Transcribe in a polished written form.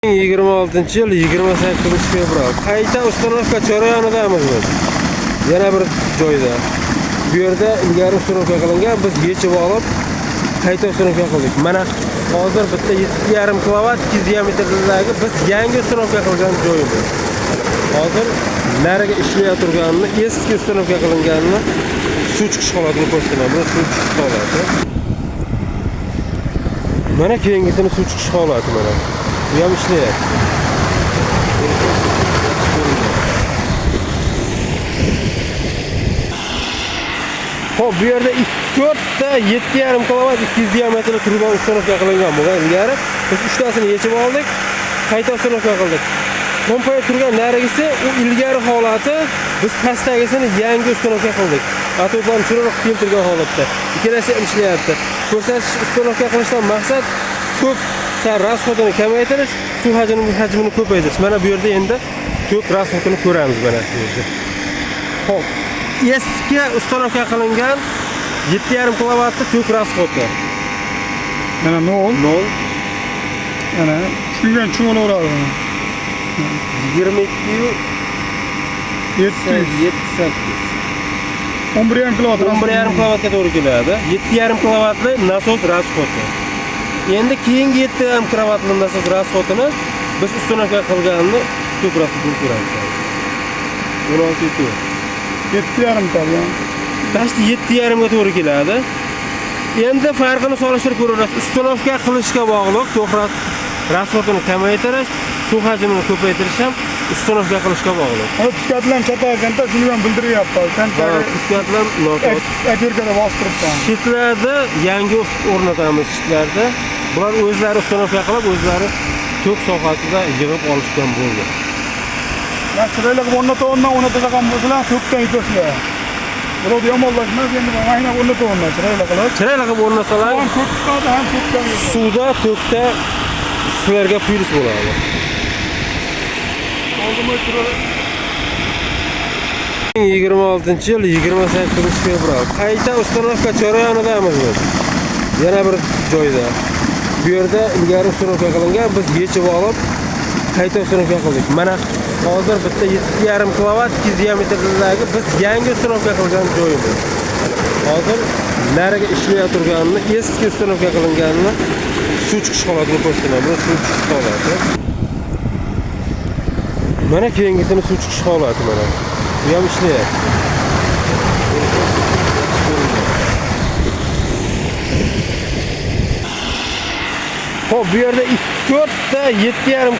26 yil 28 fevral. Qayta установка jarayonidamiz biz. Yana bir joyda. Bu yerda ilgari установка qilingan, biz yechib olib qayta установка qildik. Mana hozir bitta 7,5 kilovat 2 diametrdagi biz yangi установка qilgan joyimiz. Hozir nariga ishlay turganini, eski установка qilinganini suv chiqish holatini ko'rsataman. Bu suv chiqish holati. Mana keyingisini suv chiqish holati mana. Bu ham ishlayapti. Xo'p, bu yerda 4 ta 7,5 kilovat 200 diametrli truba установка qilingan bo'lgan ilgari. Biz 3 tasini yechib oldik, qayta установка qildik. Kompayib turgan narigisi u ilgari holati, biz pastdagisini yangi установка qildik. Atoplarni chiroyli qilib keltirgan holatda. Ikkalasi ham ishlayapti. Ko'rsatish установка qilishdan maqsad ko'p расход ini kamaytirish, suv hajmini ko'paytirish. Mana bu yerda endi tok расход ini ko'ramiz mana bu yerda. Xo'p, eski установка qilingan 7,5 kilovatli tok расход i. Mana 0. 0 Mana shunga cho'laveradi. 22 700. 78. 11,5 kilovat. 11,5 kilovatga to'g'ri keladi. 7,5 kilovatli nasos расход i. Endi keyingi 7,5 kilovatli nasos расход ini biz установка qilganini tok расход ini ko'ramiz. 16,4. 7,5 tabi. Почти 7,5 ga to'g'ri keladi. Endi farqini solishtirib ko'raverasiz. Установка qilishga bog'liq tok расход ini kamaytirish, suv hajmini ko'paytirish ham установка qilishga bog'liq. Hozir пускатель ham chatoq ekanda, shuni ham bildiryapti. Va Tanchagi пускатель ham nosoz. Отвёртка da bosib turibdi. Щит larda yangi o'rnatamiz щит larda. Bular o'zlari установка qilib, o'zlari tok sohasida yig'ib olishgan bo'ldi. Man chiroyli qilib o'rnataverman, o'rnatadigan bo'lsalar to'kdan yutasizlar. Birovni yomonlashmas, endi man aynan o'rnataverman chiroyli qilib. Chiroyli qilib o'rnatsalar, Ham ko'p chiqadi, ham to'kdan yutadi. Suvda, tokda sizlarga plyus bo'ladi. Oldimga turib 26 yil 28 fevral. Qayta установка jarayonidamiz biz. Yana bir joyda. Bu yerda ilgari установка qilingan, biz yechib olib qayta установка qildik. Mana hozir bitta 7,5 kilovat 2 diametrdagi biz yangi установка qilgan joyimiz. Hozir nariga ishlay turganini, eski установка qilinganini suv chiqish holatini ko'rsataman. Bu suv chiqish holati. Mana keyingisini suv chiqish holati mana. Bu ham ishlayapti. Xo'p, bu yerda 4 ta 7,5